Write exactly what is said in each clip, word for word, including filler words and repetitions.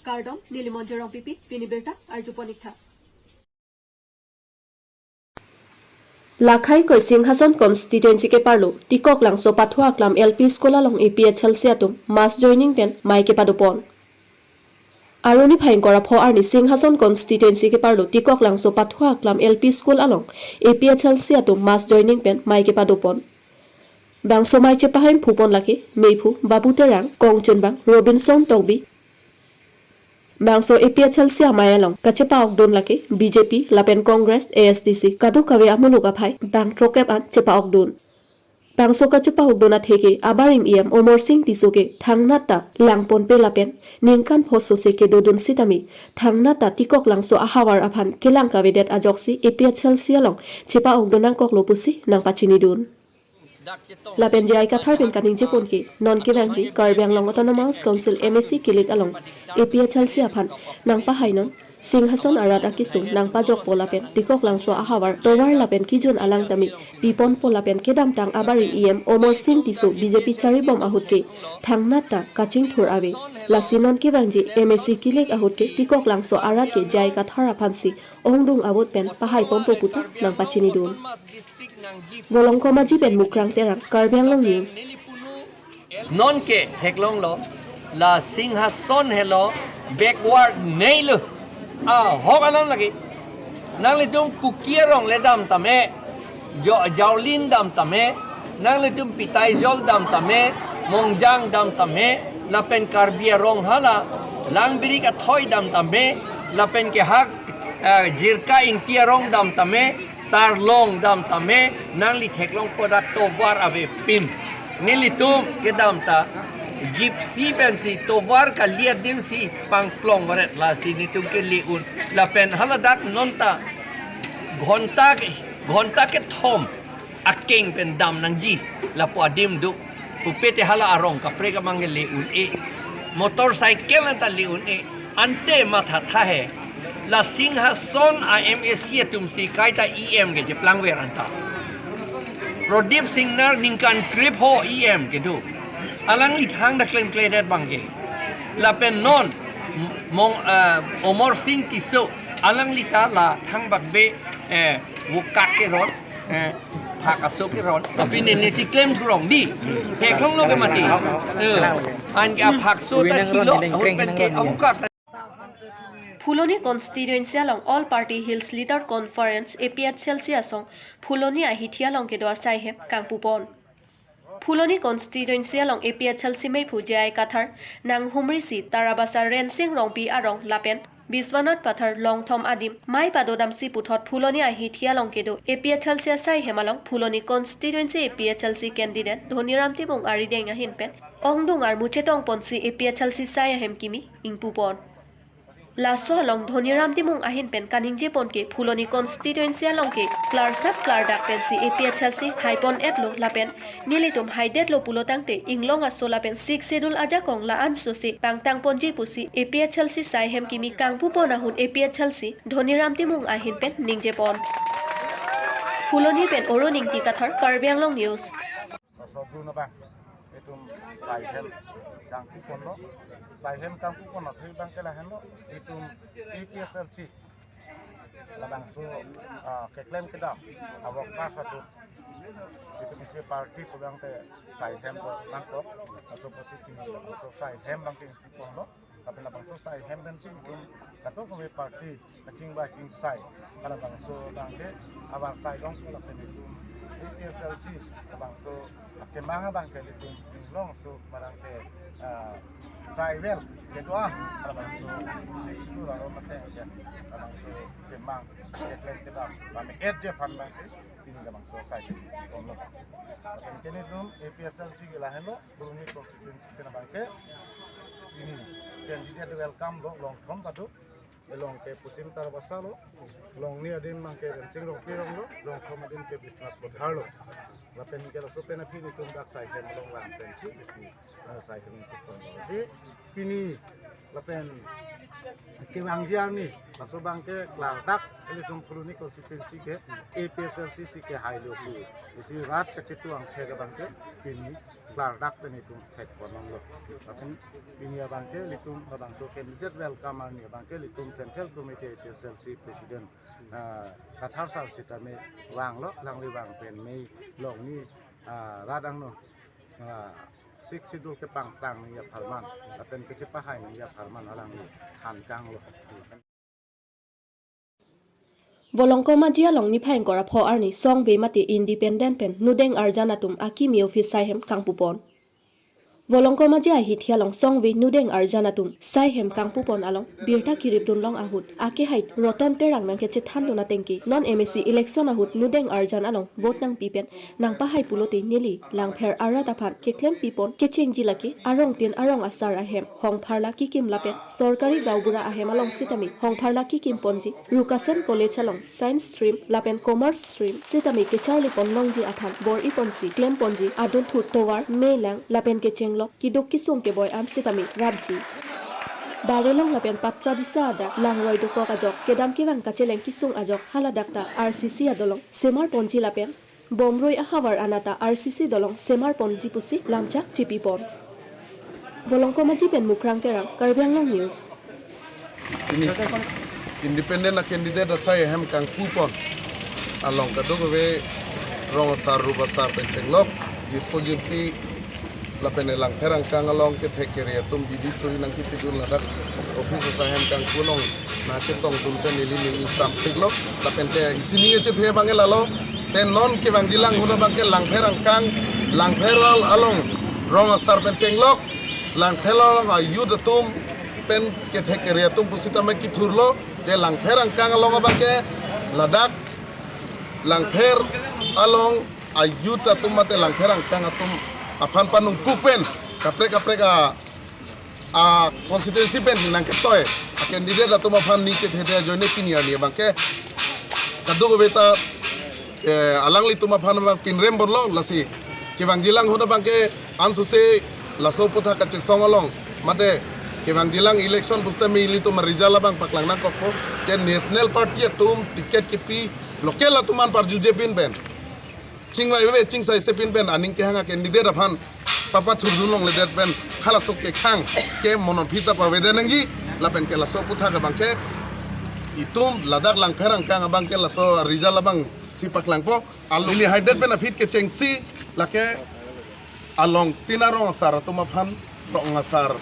Kardom, neli Monjir Rongpipi, pini birta arjupon ik tha. Lakhai koi Singhason constituency keparlo Tikoklangso Pathu Aklam L P School along A P H L C atum mass joining pen mei kepadopon. Arni phai ingkoi ra pho arni Singhason constituency keparlo Tikoklangso Pathu Aklam L P School along A P H L C atum mass joining pen mei kepadopon. Bangso mei chepahaimphupon lake meiphu Babu Terang, kongchunbang Robinson Tokbi. Bangso A P H L C amei along kachepa-okdun lake B J P lapen Congress, A S D C kadokave amuluk aphai bang throkkep an chepa-okdun. Bangso kachepa-okdun atheke abarim E M Amarsing Tisso ke thangnat ta langponpe lapen ningkan pho sose kedodun sitame thangnat ta Tikoklangso ahavar aphan kelang kavedet ajoksi A P H L C along chepa-okdun nangkoklo pusi nangpachinidun. Lapen J I Kathar pen kaningjepon ke non kevangji Karbi Anglong Autonomous Council M A C kilik along A P H L C aphan nangpahainon Singhason arat akesung nangpajokpo lapen Tikoklangso ahavar tovar lapen kijun alang tame piponpo lapen kedamtang abarim E M Amarsing Tisso B J P charibom ahut ke thangnat ta kachingthur ave. Lasi non kevangji M A C kilik ahut ke Tikoklangso arat ke J I Kathar aphansi ongdung a-vote pen pahaiponpo puta nangpachinidun. Volongkom Aji pen Mukrang Terang, Karbi Anglong News. Non ke theklonglo, la Singhason helo backward neilo. Ahok alam lake. Nanglitum Kuki arong le dam tame, Jo-, Jaolin dam tame, nanglitum Pitaijol dam tame, Mongjang dam tame, lapen Karbi arong hala Langbirik athoi dam tame, lapen ke hak, eh, Jirka Ingti arong dam tame, Tarlong dam tame, nangli theklongpo dak tovar avepin. Nelitum kedam ta Gypsy pensi tovar kali adimsi pangplong varet, lasi nelitum kele un. Lapen haladak non ta ghonta ke, ghonta kethom akeng pen dam nangji, lapu adim do. Pupe te hala arong kaprek amang le un-e. Motorcycle anta le un-e. Ante mathatha he. La Singhason a M A C atumsi kaita E M ke cheplangver anta. Pradip Singnar ningkan krepho E M kedo. Alangli thangta klemkledet abang ke. Lapen non Mong, ah, Amarsing Tisso alangli ta la thangbak be, eh, vokak keron, eh, phak aso keron. Tapi nene si klemthurong di. Theklonglo ke mati. Eh, anke aphak aso ta chilo, ahut pen ke avokak ta. Phuloni constituency along All Party Hills Leader Conference, A P H L C asong Phuloni ahithi along kedo asai hem kangpupon. Phuloni constituency along A P H L C meiphu J I Kathar nanghumrisi Tarabasa Rensing Rongpi arong lapen Biswanath Pathar longthom adim mei padodamsi puthot Phuloni ahithi along kedo A P H L C asai hem along Phuloni constituency A P H L C candidate Dhoniram Timung arideng ahin pen ongdung armu chetongponsi A P H L C sai ahem kimi ingpupon. Laso along Dhoniram Timung ahin pen kaningjepon ke Phuloni constituency along ke klarsap klardak pensi A P H L C haipon-etlo lapen nelitum haidetlo pulo tangte inglong aso lapen Sixth Schedule ajakong la-an sose pangtangponji pusi A P H L C sai hem kimi kangpupon ahut A P H L C Dhoniram Timung ahin pen ningjepon. Phuloni pen Arun Ingti Kathar, Karbi Anglong News. Laso Bruno abang itum sai hem kangpuponlo, sai hem kangpuponlo, thil abang ke lahenlo, itum A P H L C labangso, ah, keklem kedam a-workers atum, itum isi party pu abang te sai hem ko nangkok, laso apotsi pini labangso sai hem abang ke ingpuponlo. Lapen labangso sai hem pensi itum kadokave party kachingvai chingsai halabangso abang ke avarsai longpo lapen itum A P H L C labangso akemang abang ke itum inglong aso marang ke, ah, tribal kedo-an halabangso Sixth Schedule aro mate ke labangso kemang keklem kedam kami et je aphan abangsi pini labangso sai hem ponlo. Lapen ke nelitum A P H L C ke lahenlo, Phuloni constituency pen abang ke pini candidate welcome lo, longthom pado. Elong ke Pusim Tarabasa lo, longni adim abang ke Rensing Rongpi arong lo, longthom adim ke Biswanath Pathar lo. Lapen ke laso pen aphi nelitum dak sai hem along lang pensi, eh, sai hem ingpuponlo. Si pini lapen kevangji arni, laso abang ke klardak, ilitum Phuloni constituency ke A P H L C si kehailo pu isi rat kachetu angthek abang ke pini klardak pen itum thekpon longlo. Lapen pini abangke ilitum labangso candidate welcome arni abangke ilitum Central Committee A P H L C President, ah, Kathar sir sitame vanglo, alangli vang pen mei longni, ah, rat angno, ah, Sixth Schedule kepangtang nangji apharman lapen kachepahai nangji apharman alangli than kanglo. Volongkom Aji along niphai ingkoi ra pho arni songve mate independent pen nudeng arjan atum akimi office saihem kangpupon. Volongkom Aji ahithi along songve nudeng arjan atum saihem kangpupon along birta kirip dunlong ahut akehai Roton Terang nangkechethan dun atengke non M A C election ahut nudeng arjan along vote nangpi pen nangpahai pulote neli Langpher arat aphan keklem pipon kechengji lake arong tin arong asar ahem, hongpharla kikim lapen sorkari gaonbura ahem along sitame hongpharla kikim ponji, Rukasen College along Science stream lapen Commerce stream sitame kecharli pon longji aphan bor-i ponsi klem ponji adunthu tovar, melang lapen kechenglok, keduk kesung keboi an sitame rapji. Barilong lapen Patradisa adak langroi dokok ajok, kedam kevang kacheleng kesung ajok haladak ta R C C adolong semar ponji lapen bomroi ahavar anat ta R C C dolong semar ponji pusi lamchak chipipon. Volongkom Aji pen Mukrang Terang, Karbi Anglong News. Pini independent a candidate asai ahem kangpupon along kadokave rong asar rup asar pen chenglok, jirpo jirpi lapen Langpher angkang along kethek kere atum bidi suri nangkipidun ladak office asai ahem kangpu along nangchetong dun pen neli ning ingsampik lo. Lapen ke isi ning echethe abangke lalo, te non kevangjilang ahut abangke Langpher angkang, Langpher al-, along rong asar pen chenglok, Langpher along a-youth atum pen kethek kere atum pusitame kethurlo, je Langpher angkang along abangke ladak Langpher along a-youth atum mate Langpher angkang atum aphan panungkuk pen kaprek kaprek a, a constituency pen nangketoi a candidate atum aphan ning chethe ajoine pini arni abangke kadokave ta, eh, alanglitum aphan abang pinrem ponlo. Lasi kevangjilang ahut abangke ansose laso aputhak kachesong along mate kevangjilang election pusitame ilitum a-result abang paklang nangkokpo. Ke national party atum ticket kipi local atum an parjuje pin pen, chingvai veve chingsaise pin pen aning kehang a candidate aphan papathurdun longledet pen halaso kekhang ke monon phita paveda nangji. Lapen ke laso aputhak abangke itum ladak Langpher angkang abangke laso result abangsi paklangpo. Along ili haidet pen aphi kechengsi lake along tin arong asar atum aphan, rong asar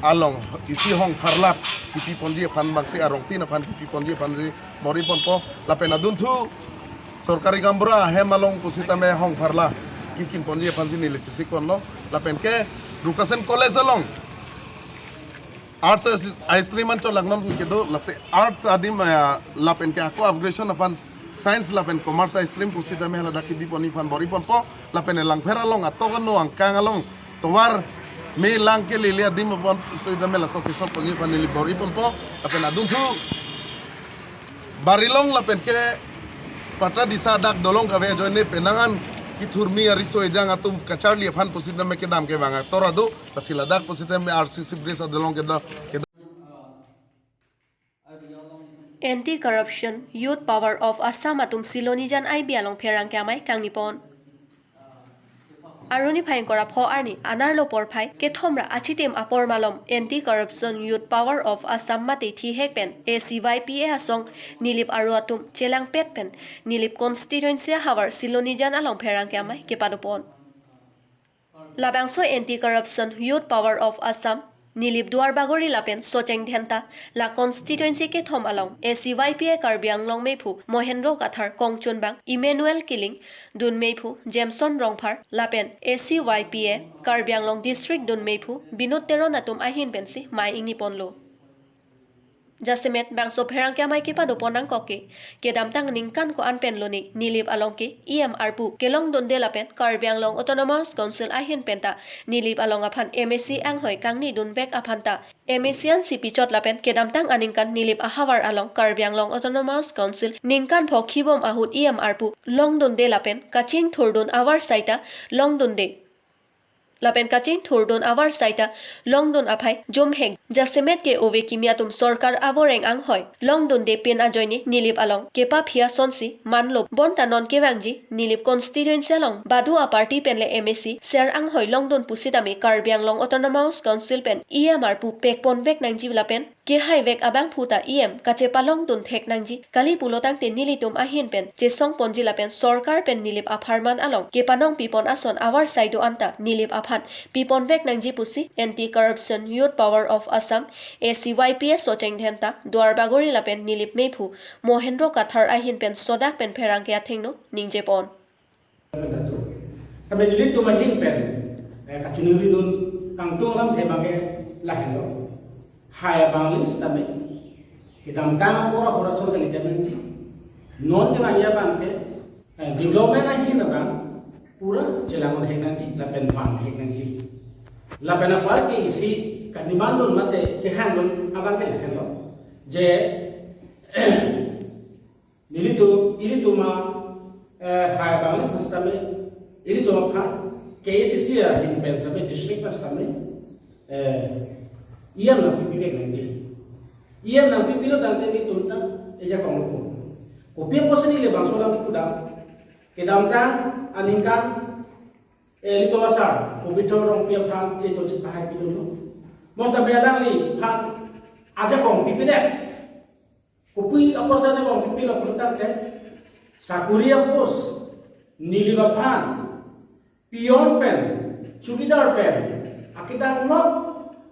along isi hongpharla kipi ponji aphan bangsi, arong tin aphan kipi ponji aphansi bor-i ponpo. Lapen adunthu sorkari gaonbura ahem along pusitame hongpharla kikim ponji aphansi neli chesik ponlo. Lapen ke Rukasen College along Arts stream an cholak non kedo, lasi Arts adim, eh, lapen ke ako upgradation aphan Science lapen Commerce stream pusitame haladak kipi ponji aphan bor-i ponpo. Lapen Langpher along atok ano angkang along tovar melang kelele adim aphan pusitame laso kesong ponji aphan neli bor-i ponpo. Lapen adunthu Barilong lapen ke Patradisa adak dolong kave ajoine penang an kethurmi ariso ejang atum kacharli aphan pusitame kedam kevang ator ado, lasi ladak pusitame R C C bridge adolong kedo, kedo. Anti Corruption Youth Power of Assam atum Silonijan I B along pherangke amei kangni pon. Arni phai ingkoi ra pho arni anerlo porphai kethom ra achitim apor malom Anti Corruption Youth Power of Assam mate thihek pen A C Y P A asong Nilip aru atum chelangpet pen Nilip constituency ahavar Silonijan along pherangke amei kepado pon. Labangso Anti Corruption Youth Power of Assam, Nilip Duarbagori lapen Socheng Dhenta, la constituency kethom along A C Y P A Karbi Anglong meiphu Mohendro Kathar kongchunbang, Emmanuel Killing, dun meiphu Jameson Rongphar, lapen A C Y P A Karbi Anglong District dun meiphu Binod Teron atum ahin pensi mei ingni ponlo. Jasemet bangso pherangke amei kepado pon nangkok ke, kedamtang ningkan ko-an pen lone Nilip along ke E M arpu kelong dunde lapen Karbi Anglong Autonomous Council ahin penta Nilip along aphan M A C anghoi kangni dunvek aphanta M A C ansi pichot lapen kedamtang aningkan Nilip ahavar along Karbi Anglong Autonomous Council ningkan pho khibom ahut E M arpu long dunde lapen kachingthur dun avar saita long dunde. Lapen kachingthurdun avarsai ta longdun aphai jumhek jasemet ke ove kimi atum sorkar avoreng anghoi longdunde pen ajoine Nilip along kepaphi asonsi manlo bonta non kevangji Nilip constituency along badu aparty pen le M A C ser anghoi longdun pusitame Karbi Anglong Autonomous Council pen E M arpu pekponvek nangji lapen kehaivek abangphu ta E M kachepalongdun thek nangji kali pulo tangte nelitum ahin pen chesongponji lapen sorkar pen Nilip apharman along kepanongpipon ason avarsai do-an ta Nilip aphan piponvek nangji pusi Anti Corruption Youth Power of Assam, A C Y P A Socheng Dhenta, Duarbagori lapen Nilip mephu Mohendro Kathar ahin pen sodak pen pherangke athengno ningjepon. Sitame nelitum ahin pen eh, kachiningridun kangtung alamthe abangke lahenlo. Hai abang le sitame kedamtang apor ahut ason kalidet nangji. Non kevangji abangke eh, development ahin abang pura chelang thek nangji lapen vang thek nangji. Lapen apar ke isi kademandun mate kehangdun abangke lahenlo. Je nelitum, ilitum a eh, hai abang le sitame ilitum aphan K A C C ahin pen sitame district pen sitame eh, E M nangpipivek nangji. E M nangpipilo tangte ilitum ta ejakong lo. Kopi apotsi neli labangso alam kepudam? Kedamtang aningkan eh, ilitum asar Pobitro Rongpi aphan ilitum chepahaipidunlo. Mo sitame alangliphan ajakong pipedet. Kopi apotsi ajakong pipilo pulo tangte sakori a-post Nilip aphan peon pen, chowkidar pen, akidang nok,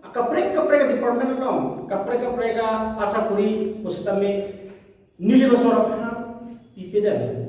akaprek kaprek department along kaprek kaprek asakori pusitame Nilip asor aphan pipedet.